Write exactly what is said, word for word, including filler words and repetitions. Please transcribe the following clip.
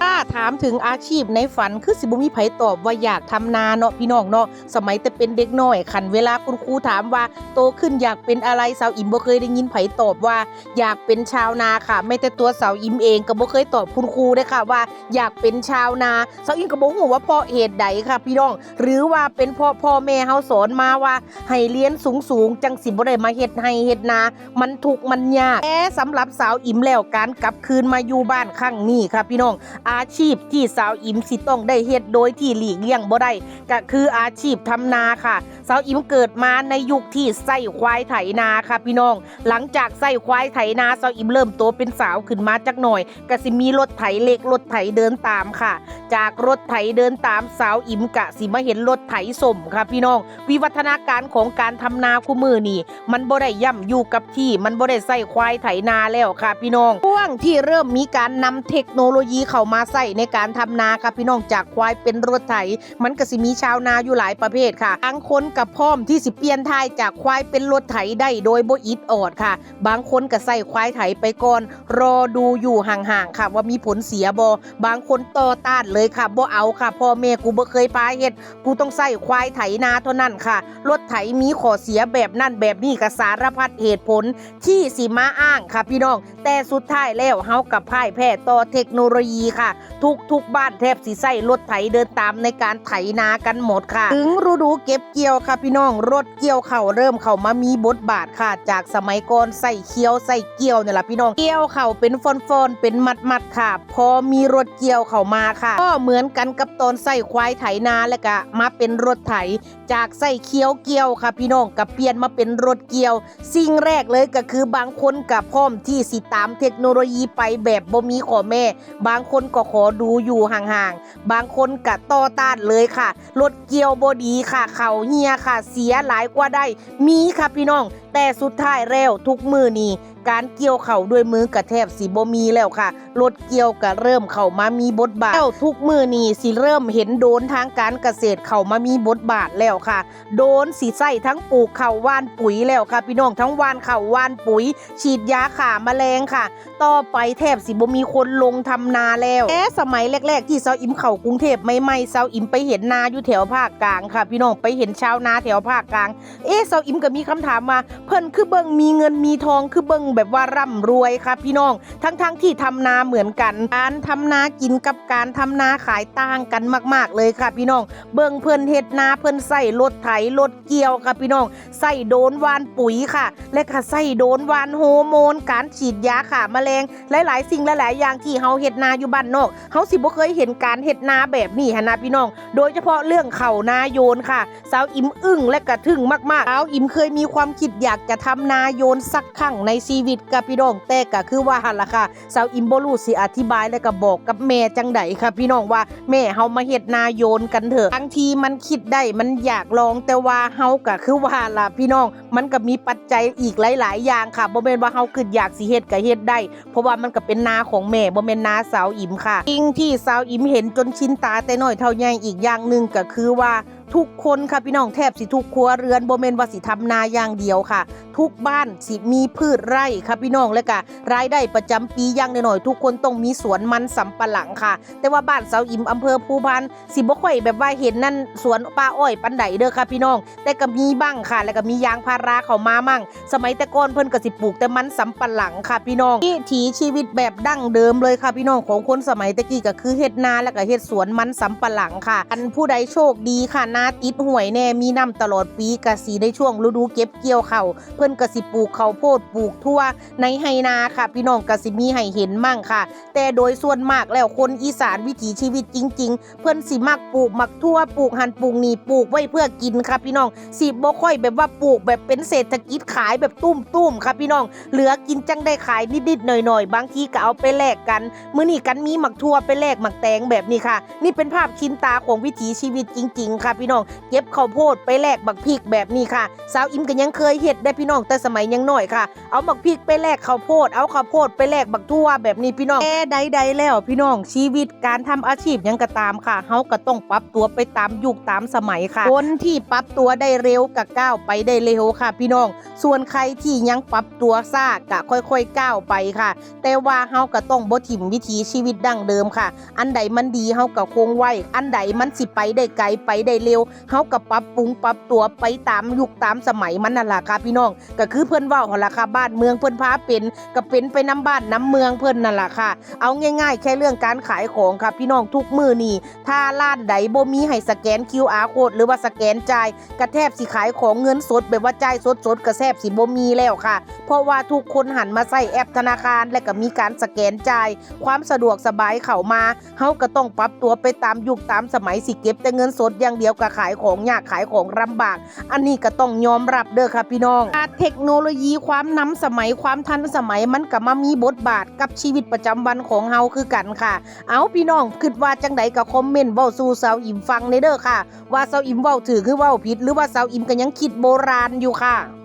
ถ้าถามถึงอาชีพในฝัน คือสิบ่มีไผตอบว่าอยากทำนาเนาะพี่น้องเนาะ สมัยแต่เป็นเด็กน้อย คันเวลาคุณครูถามว่าโตขึ้นอยากเป็นอะไร สาวอิ๋มบ่เคยได้ยินไผตอบว่าอยากเป็นชาวนาค่ะ แม้แต่ตัวสาวอิ๋มเองก็บ่เคยตอบคุณครูเด้อค่ะว่าอยากเป็นชาวนา สาวอิ๋มก็บ่ฮู้ว่าเพราะเหตุใดค่ะพี่น้อง หรือว่าเป็นเพราะพ่อแม่เฮาสอนมาว่าให้เรียนสูงๆ จั่งสิบ่ได้มาเฮ็ดไร่เฮ็ดนา มันทุกข์มันยาก แต่สำหรับสาวอิ๋มแล้ว การกลับคืนมาอยู่บ้านครั้งนี้ค่ะพี่น้อง อาชีพที่สาวอิ๋มสิต้องได้เฮ็ดโดยที่หลีกเลี่ยงบ่ได้ ก็คืออาชีพทำนาค่ะ สาวอิ๋มเกิดมาในยุคที่ใช้ควายไถนาค่ะพี่น้อง หลังจากใช้ควายไถนา สาวอิ๋มเริ่มโตเป็นสาวขึ้นมาจักหน่อย ก็สิมีรถไถเล็กรถไถเดินตามค่ะ จากรถไถเดินตาม สาวอิ๋มก็สิมาเห็นรถไถส้มค่ะพี่น้อง วิวัฒนาการของการทำนาคู่มื้อนี้ มันบ่ได้ย่ำอยู่กับที่ มันบ่ได้ใช้ควายไถนาแล้วค่ะพี่น้อง ช่วงที่เริ่มมีการนำเทคโนโลยีเข้ามาใช้ในการทำนาค่ะพี่น้อง จากควายเป็นรถไถ มันก็สิมีชาวนาอยู่หลายประเภทค่ะ บางคนก็พร้อมที่สิเปลี่ยนถ่ายจากควายเป็นรถไถได้โดยบ่อิดออดค่ะ บางคนก็ใช้ควายไถไปก่อน รอดูอยู่ห่างๆค่ะ ว่ามีผลเสียบ่ บางคนต่อต้านเลยค่ะ บ่เอาค่ะ พ่อแม่กูบ่เคยพาเฮ็ด กูต้องใช้ควายไถนาเท่านั้นค่ะ รถไถมีข้อเสียแบบนั้นแบบนี้ ก็สารพัดเหตุผลที่สิมาอ้างค่ะพี่น้อง แต่สุดท้ายแล้วเฮาก็พ่ายแพ้ต่อเทคโนโลยีค่ะ ทุกๆบ้านแทบสิใช้รถไถเดินตามในการไถนากันหมดค่ะ ถึงฤดูเก็บเกี่ยวค่ะพี่น้อง รถเกี่ยวข้าวเริ่มเข้ามามีบทบาทค่ะ จากสมัยก่อนใช้เขี้ยวใช้เกี่ยวนี่ล่ะพี่น้อง เกี่ยวข้าวเป็นฟอนๆ เป็นมัดๆค่ะ พอมีรถเกี่ยวเข้ามาค่ะ ก็เหมือนกันกับตอนใช้ควายไถนา แล้วก็มาเป็นรถไถ จากใช้เขี้ยวเกี่ยวค่ะพี่น้อง ก็เปลี่ยนมาเป็นรถเกี่ยว สิ่งแรกเลยก็คือบางคนก็พร้อมที่สิตามเทคโนโลยีไปแบบบ่มีข้อแม้ บางคนก็ขอดูอยู่ห่างๆ บางคนก็ต่อต้านเลยค่ะ รถเกี่ยวบ่ดีค่ะ ข้าวเหี่ยค่ะ เสียหลายกว่าได้ มีค่ะพี่น้อง แต่สุดท้ายแล้วทุกมื้อนี้ การเกี่ยวข้าวด้วยมือก็แทบสิบ่มีแล้วค่ะ รถเกี่ยวก็เริ่มเข้ามามีบทบาท แล้วทุกมื้อนี้สิเริ่มเห็นโดรนทางการเกษตรเข้ามามีบทบาทแล้วค่ะ โดรนสิใช้ทั้งปลูกข้าวหว่านปุ๋ยแล้วค่ะพี่น้อง ทั้งหว่านข้าวหว่านปุ๋ย ฉีดยาฆ่าแมลงค่ะ ต่อไปแทบสิบ่มีคนลงทำนาแล้ว แต่สมัยแรกๆที่สาวอิ๋มเข้ากรุงเทพใหม่ๆ สาวอิ๋มไปเห็นนาอยู่แถวภาคกลางค่ะพี่น้อง ไปเห็นชาวนาแถวภาคกลาง เอ๊ะ สาวอิ๋มก็มีคำถามว่า เพิ่นคือเบิ่งมีเงินมีทอง คือเบิ่งแบบว่าร่ำรวยค่ะพี่น้อง ทั้งๆที่ทำนาเหมือนกัน การทำนากินกับการทำนาขายต่างกันมากๆเลยค่ะพี่น้อง เบิ่งเพิ่นเฮ็ดนา เพิ่นใช้รถไถรถเกี่ยวค่ะพี่น้อง ใช้โดรนหว่านปุ๋ยค่ะ และก็ใช้โดรนหว่านฮอร์โมน การฉีดยาฆ่าแมลง หลายๆสิ่งหลายๆอย่างที่เฮาเฮ็ดนาอยู่บ้านนอก เฮาสิบ่เคยเห็นการเฮ็ดนาแบบนี้หั้นนะพี่น้อง โดยเฉพาะเรื่องข้าวนาโยนค่ะ สาวอิ๋มอึ้งและก็ทึ่งมากๆ สาวอิ๋มเคยมีความคิดอยากจะทำนาโยนสักครั้งในชีวิตค่ะพี่น้อง แต่ก็คือว่าหั่นล่ะค่ะ สาวอิ๋มบ่รู้สิอธิบายและก็บอกกับแม่จั่งใดค่ะพี่น้อง ว่าแม่เฮามาเฮ็ดนาโยนกันเถอะ บางทีมันคิดได้ มันอยากลอง แต่ว่าเฮาก็คือว่าล่ะพี่น้อง มันก็มีปัจจัยอีกหลายๆอย่างค่ะ บ่แม่นว่าเฮาคิดอยากสิเฮ็ดก็เฮ็ดได้ เพราะว่ามันก็เป็นนาของแม่ บ่แม่นนาสาวอิ๋มค่ะ สิ่งที่สาวอิ๋มเห็นจนชินตาแต่น้อยเท่าใหญ่อีกอย่างหนึ่งก็คือว่า ทุกคนค่ะพี่น้อง แทบสิทุกครัวเรือน บ่แม่นว่าสิทำนาอย่างเดียวค่ะ ทุกบ้านสิมีพืชไร่ค่ะพี่น้อง และก็รายได้ประจำปีอย่างน้อยๆ ทุกคนต้องมีสวนมันสำปะหลังค่ะ แต่ว่าบ้านสาวอิ๋มอำเภอภูพาน สิบ่ค่อยแบบว่าเห็นนั่นสวนป่าอ้อยปานใดเด้อค่ะพี่น้อง แต่ก็มีบ้างค่ะ แล้วก็มียางพาราเข้ามามั่ง สมัยแต่ก่อนเพิ่นก็สิปลูกแต่มันสำปะหลังค่ะพี่น้อง วิถีชีวิตแบบดั้งเดิมเลยค่ะพี่น้อง ของคนสมัยแต่กี้ก็คือเฮ็ดนาแล้วก็เฮ็ดสวนมันสำปะหลังค่ะ อันผู้ใดโชคดีค่ะ นาติดห้วยแน่ มีน้ำตลอดปี ก็สิในช่วงฤดูเก็บเกี่ยวข้าว เพิ่นก็สิปลูกข้าวโพดปลูกถั่วในไฮ่นาค่ะ พี่น้องก็สิมีให้เห็นมั่งค่ะ แต่โดยส่วนมากแล้วคนอีสานวิถีชีวิตจริงๆ เพิ่นสิมักปลูกหมากถั่ว ปลูกหั่นปลูกนี่ ปลูกไว้เพื่อกินค่ะพี่น้อง สิบ่ค่อยแบบว่าปลูกแบบเป็นเศรษฐกิจขายแบบตุ้มๆค่ะพี่น้อง เหลือกินจั่งได้ขายนิดๆหน่อยๆ บางทีก็เอาไปแลกกัน มื้อนี้กันมีหมากถั่วไปแลกหมากแตงแบบนี้ค่ะ นี่เป็นภาพชินตาของวิถีชีวิตจริงๆค่ะ พี่น้อง เก็บข้าวโพดไปแลกบักพริกแบบนี้ค่ะ สาวอิ๋มก็ยังเคยเฮ็ดได้พี่น้อง แต่สมัยยังน้อยค่ะ เอาบักพริกไปแลกข้าวโพด เอาข้าวโพดไปแลกบักถั่วแบบนี้พี่น้อง แต่ใดๆแล้วพี่น้อง ชีวิตการทำอาชีพหยังก็ตามค่ะ เฮาก็ต้องปรับตัวไปตามยุคตามสมัยค่ะ คนที่ปรับตัวได้เร็วก็ก้าวไปได้เร็วค่ะพี่น้อง ส่วนใครที่ยังปรับตัวช้าก็ค่อยๆก้าวไปค่ะ แต่ว่าเฮาก็ต้องบ่ถิ่มวิถีชีวิตดั้งเดิมค่ะ อันใดมันดีเฮาก็คงไว้ อันใดมันสิไปได้ไกลไปได้เร็ว เฮาก็ปรับปรุงปรับตัวไปตามยุคตามสมัยมันนั่นล่ะค่ะพี่น้อง ก็คือเพิ่นเว้าหั่นล่ะค่ะ บ้านเมืองเพิ่นพาเป็น ก็เป็นไปนำบ้านนำเมืองเพิ่นนั่นล่ะค่ะ เอาง่ายๆ แค่เรื่องการขายของค่ะพี่น้อง ทุกมื้อนี่ ถ้าร้านใดบ่มีให้สแกน คิวอาร์ โค้ด หรือว่าสแกนจ่าย ก็แทบสิขายของเงินสด แบบว่าจ่ายสดๆ ก็แทบสิบ่มีแล้วค่ะ เพราะว่าทุกคนหันมาใช้แอปธนาคาร และก็มีการสแกนจ่าย ความสะดวกสบายเข้ามา เฮาก็ต้องปรับตัวไปตามยุคตามสมัย สิเก็บแต่เงินสดอย่างเดียวก็ขายของยากขายของลำบาก อันนี้ก็ต้องยอมรับเด้อค่ะพี่น้อง เทคโนโลยีความนำสมัยความทันสมัยมันก็มามีบทบาทกับชีวิตประจำวันของเฮาคือกันค่ะ เอาพี่น้องคิดว่าจังใดก็คอมเมนต์เว้าสู่สาวอิ๋มฟังแหน่เด้อค่ะ ว่าสาวอิ๋มเว้าถูกหรือเว้าผิด หรือว่าสาวอิ๋มก็ยังคิดโบราณอยู่ค่ะ